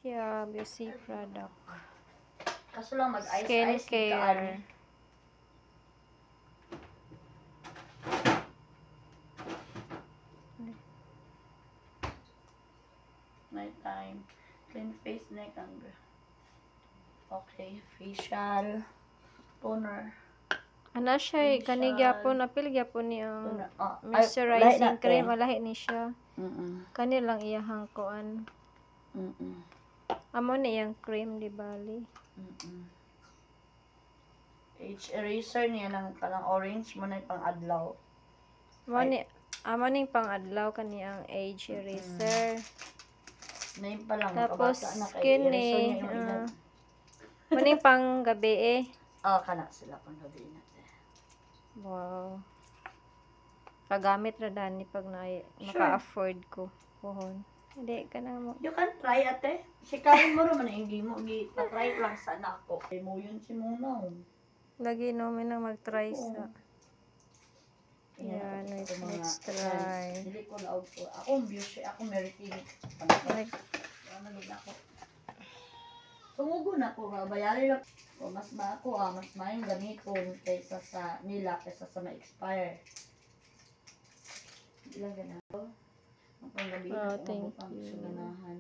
Yeah, beauty product. Kaso lang mag-ice ice ka Skincare. Ani. Night time. Clean face, neck, and okay, facial. Toner. Ana siya, kani Facial. Gyapon, apil gyapon ni ang Toner. Ah, ay, lahi moisturizing na, cream, te. Alahi ni siya. Kani lang iyahang kuan. Amo ni iyang cream, di bali. Age eraser niya ng kanang orange mo na pang adlaw. Mo ni amo ning pang-adlaw kani ang age eraser. Name pa lang Tapos kabata na kay skin eraser eh, niya yung edad. Mo ning pang gabi eh. Ah, kana sila pang gabi na, te. Wow. Pagamit ra dani pag na Sure. maka-afford ko. Pohon. Hindi ka na mo. You can try, ate. Si Karen mo raman ang mo gi pa-try lang sa nako. Kay mo yun si Mona. Oh. Lagi no may nang mag-try Oo. sa. Tingnan Yeah, ako sa let's, mga let's try. friends. Dili ko laog ko. Ako beauty, ako Mary. Like, Ano gid ako. Sumugo na ko nga bayari lang. O mas ma ako ah, mas maayong gamiton kaysa sa nila kaysa sa ma-expire. Di lang ganahan. Ang panggabi Oh, na thank ko you. sa ganahan.